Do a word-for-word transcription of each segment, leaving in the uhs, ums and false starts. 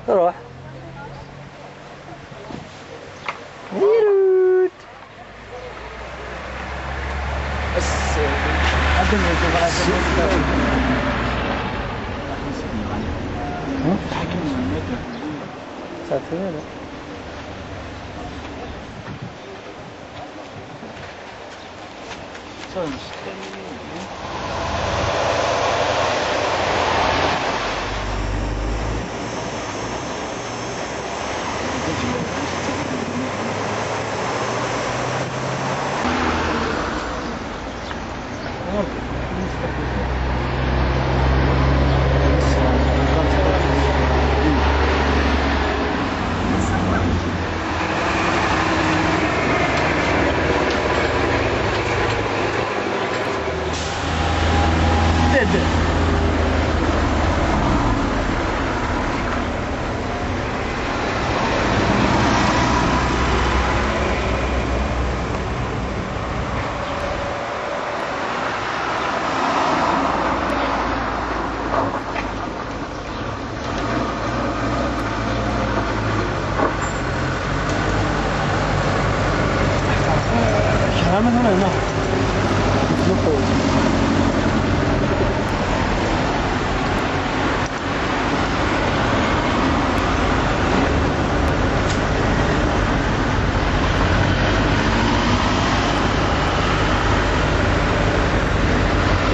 Ruḥ. Irut.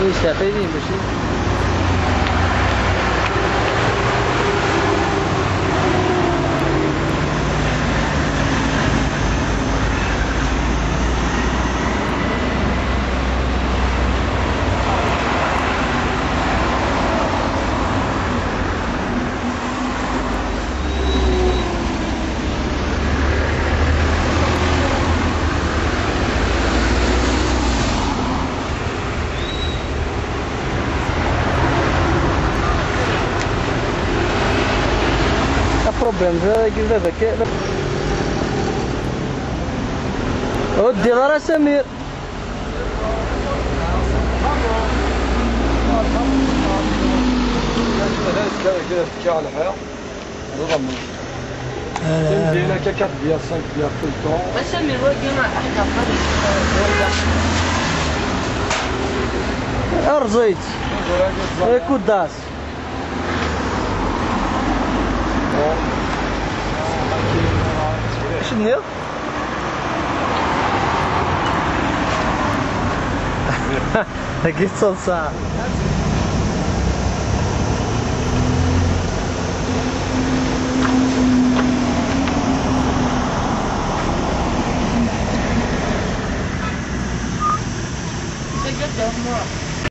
Isteɛfa-yi meci. Aproblem d baba-k. Ur ddiɣ ara Samir. Kra, kra, kra lḥiɣ. Tamdina akka quatre bières, cinq bières tout le temps. Erẓ-itt. Écoute das. Acu tenniḍ? Dagi d taḍsa.